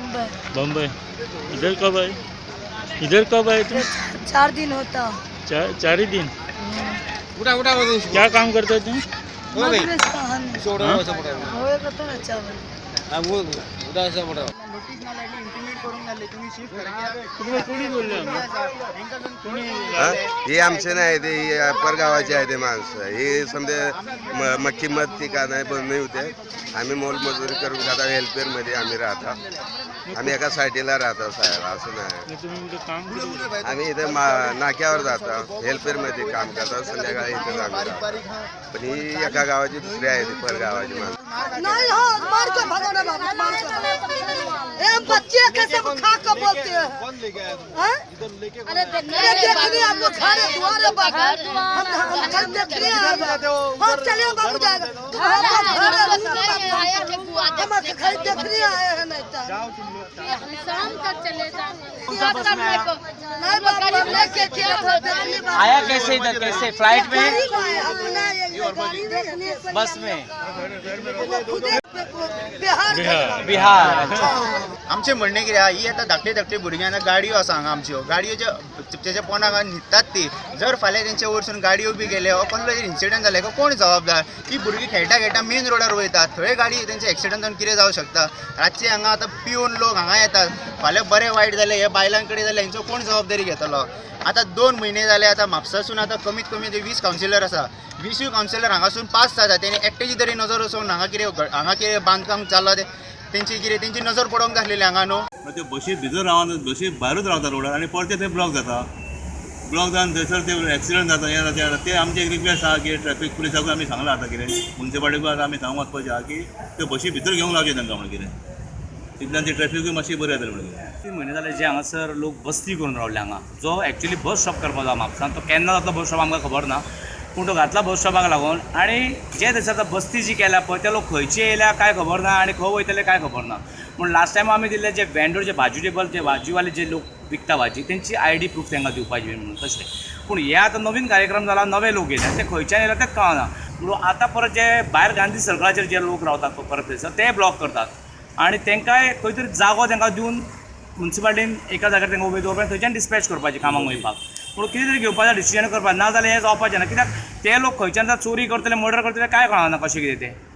बम्बई। बम्बई। इधर कब आए? इधर कब आए तुम? 4 दिन होता। चार ही दिन। उठा उठा। क्या काम करते हो तुम? हे आमचे नाही, ते परगावाचे आहे ते माणसं. हे समजा मक्की मत ती का नाही बंद नाही होते. आम्ही मोलमजुरी करून खाता, हेल्परमध्ये आम्ही राहता. आम्ही एका साईडला राहतो साहेब, असं नाही. आम्ही इथे नाक्यावर जातो, हेल्परमध्ये काम करतो, संध्याकाळी इथे आम्ही राहतो. पण ही एका गावाची दुसरी आहे ती परगावाची माणसं. नहीं हो, मार के भगाना बाबू, मार के। ए बच्चे कैसे खा के बोलते हैं? अरे देखने हम लोग घरे दुआरे बाबू, हम कल देखने आए हम चले बाबू जाएगा तो हम हम घर देखने आए हैं। नहीं तो शाम तक चले जाएंगे। आया कैसे इधर? कैसे फ्लाइट में, बस में? बिहार। आमचें म्हणणें कितें आहा, ही आतां धाकटे धाकटे भुरग्यां आतां गाडयो आसा हांगा आमच्यो, गाडयो ज्यो तेच्या पोंदाक न्हिदतात ती, जर फाल्यां तेंच्या वरसून गाडयो बी गेले वा कसलो इन्सिडंट जाले कोण जबाबदार? ती भुरगीं खेळटा खेळटा मेन रोडार वयतात, थंय गाडी तेंचे एक्सिडंट जावन कितें जावं शकता. रातचे हांगा आतां पिवन लोक हांगा येतात, फाल्यां बरें वायट जालें हे बायलां कडेन जाल्यार हेंचो कोण जबाबदारी घेतलो? आतां 2 म्हयने जाले, आतां म्हापसासून आतां कमीत कमी 20 कावन्सिलर आसा, 20 कावन्सिलर हांगासून पास जाता, तेणी एकट्याची तरी नजर वचून हांगा कितें हांगा कितें बांदकाम चल्लां तें तेंची कितें तेंची नजर पडोंक जाय आसलेली हांगा न्हू. त्यो बशी भितर रावना, बशी भायरूच रावता रोडार आनी परते थंय ब्लॉक जाता. ब्लॉक जावन थंयसर ते एक्सिडंट जाता, हें जाता. ते आमचें एक रिक्वेस्ट आहा की ट्रॅफिक पुलिसाकूय आमी सांगलां आतां कितें मुन्सिपालिटीकूय आतां आमी सांगूंक वचपाचें आहा की त्यो बशी भितर घेवंक लावचें तांकां म्हणून कितें, तितल्यान ती ट्रॅफिकूय मातशी बरी जातली म्हणून कितें. 3 म्हयने जाले जे हांगासर लोक बस्ती करून रावले हांगा. जो एक्चुअली बस स्टॉप करपाचो आहा म्हापसान, तो केन्ना जातलो बस स्टॉप आमकां खबर ना, पूण तो घातला बस स्टॉपाक लागून. आनी जे थंयसर आतां बस्ती जी केल्या पळय, ते लोक खंयचे येयल्या कांय खबर ना आनी खंय वयतले कांय खबर ना. पूण लास्ट टायम आमी दिल्ले जे वेंडोर, जे भाजी टेबल, जे भाजीवाले जे लोक विकता भाजी, तेंची I D proof तांकां दिवपाची म्हणून तशें. पूण हे आतां नवीन कार्यक्रम जाला, नवे लोक येयल्या, ते खंयच्यान येयल्या तेच कळना. म्हणून आतां परत जे भायर गांधी सर्कलाचेर जे लोक रावतात परत थंयसर ते ब्लॉक करतात आनी तांकांय खंय तरी जागो तांकां दिवन मुन्सिपालिटीन एका जाग्यार तांकां उबे दवरपाक, थंयच्यान डिस्पॅच करपाचें कामाक वयपाक. पूण कितें तरी घेवपाचें डिसिजन करपाक, ना जाल्यार हें जावपाचें ना. कित्याक ते लोक खंयच्यान चोरी करतले, मर्डर करतले कांय कळना कशें कितें तें.